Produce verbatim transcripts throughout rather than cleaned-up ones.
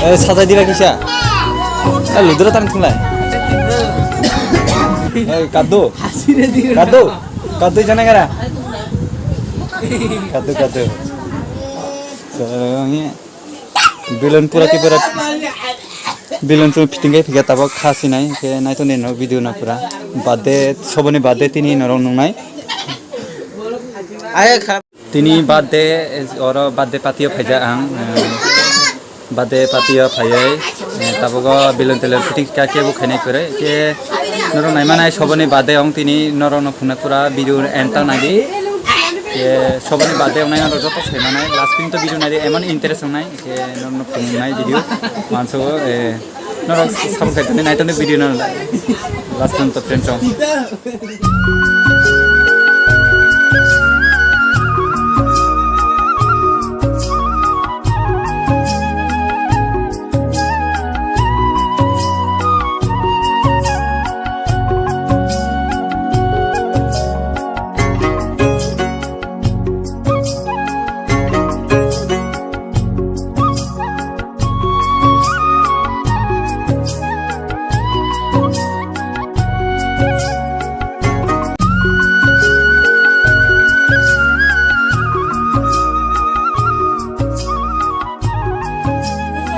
Eh, sajai diba kisa? Eh, ludra tan thunglai. Eh, kadu. Kadu. Kadu jana gara. Kadu, kadu. So, ini belon pura ki pura. Belon tu fitting kai phika tabok kha sinai. Ke nai to neno video na pura. Birthday, soboni birthday tini norok nungnai. Ayo kha. Tini birthday, oro birthday party o phaijak ang, eh, birthday party o phaiwi, eh, tabuk o belon telon fitting kha kebo khainai kwrwi, khe norok naimanai soboni birthday ong tini norok no phunuknai pura video end tang naidi, khe soboni birthday ong nai norok joto saimanai last pin to video naidi emon interest ong nai, khe norok no phunuknai video mansugo, eh, Norok subscribe khaitoni naitoni video no last pon to friend chong.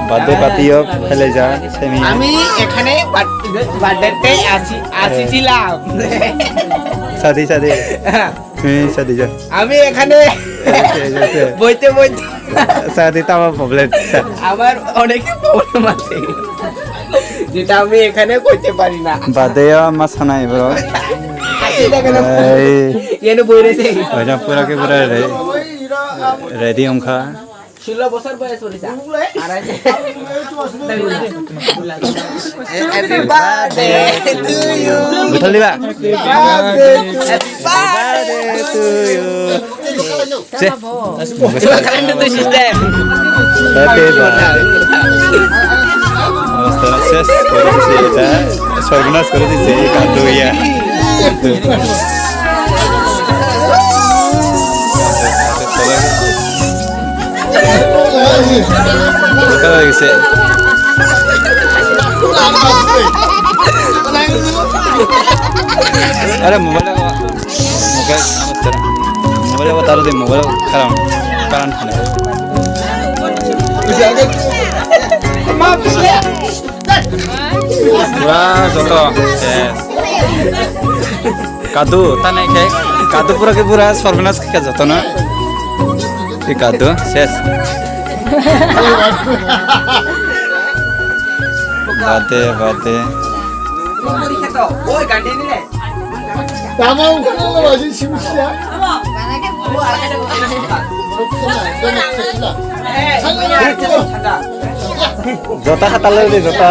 Birthday party o phelaijak semi. আমি এখানে বার্থডেতে আসি, আসিছিলাম। সাথে সাথে। হ্যাঁ, সাথে যা। আমি এখানে এই যে, এই যে, এই যে। বইতে বইতে সাথে তো আমার প্রবলেম। আমার অনেক প্রবলেম আছে, যেটা আমি এখানে কইতে পারি না। বাদেও আমার সানাই, bro। আসি না কেন? এই। এনে বই রয়েছে। ওইটা পুরা কি পুরা রে-, ready অংখা। ষোলো বছর বয়স হয়েছে। আর আছে। Happy birthday to you. Buthal diba? Happy birthday to you. Se. Happy birthday. Obostha ses kore dise eta, sorbonas kore dise, kandu ya. Buka lagi se. Are mobile ko, mobile, mobile ko taru de, mobile ko karam, karam thane. Pura joto, yes. Kadu, tane khe, kadu pura khe pura sorbonas khe joto na. Kadu, ses. Bade, bade. Tama ungkana lo wajin simsia. Jota kata lo de jota.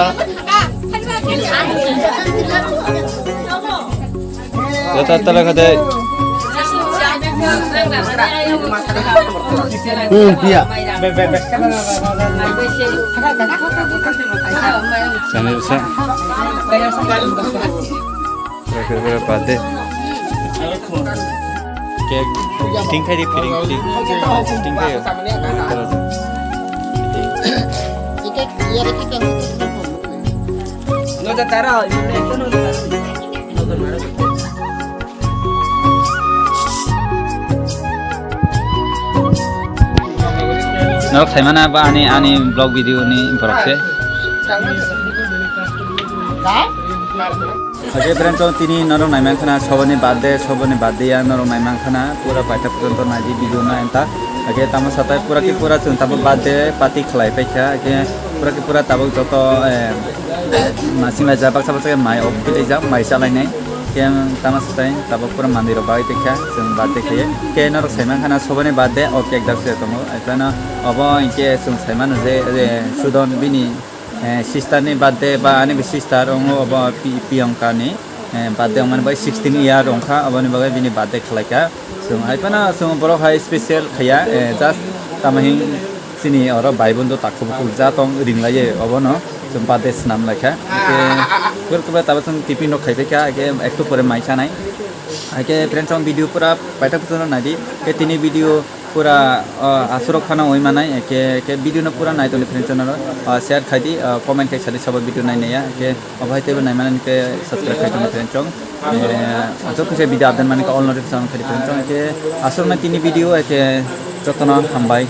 Jota tala kata. Hmm, iya. Sana bisa. Kira-kira berapa deh? Cake, fitting khai di, fitting, fitting. Fitting khai ya? Fitting. Norok saimana ba ani, ani vlog video ni borok se. Oke, friends, so tini norok naiman khana, soboni birthday, soboni birthday ya norok naiman khana, pura paita porjonto naidi video no enta. Oke, tamo satai pura ki pura chwng tamo birthday party khlai paikha, oke, pura ki pura tabuk joto, eh, masing lai jabak sabak mai ok kile jam mai chalai nai. Ke tamo satai tabuk pura mandir rok bai paikha, chwng birthday khe. Ke norok saiman khana soboni birthday, oke, ekdam se tongo. Aifano obo inke chwng saimano je, je Sudon bini eh, sister ni birthday ba ani bo sister ongo obo Pi-, Priyanka ni, eh, birthday ongmani bai sixteen year ongkha, oboni bagwi bini birthday khlaikha. Chwng hai phano chwng borok hai special khaiya, eh, just tamo hin chini oro bai bondo takhuk bukhuk ja tong ringlaiye obono chwng birthday swnam laikha. Hwnkhe kwbra kwbra tabuk chwng tiffin rok khaibaikha, hwnkhe ektu pore mai chanai. Hwnkhe friends, chwng video pura paithak phano naidi, hwnkhe tini video Pura, ah, aswrwk phano oi manai, eke, eke video no pura nai toni friend channel, ah, share khai di, ah, comment khai sadi sabo video nai naiya, eke obo hai teibo nai manai ke subscribe khai toni friend chong. Eh, aswk kisa video update mani ka all notification khai di friend chong, eke aswk na tini video, eke jotono hambai.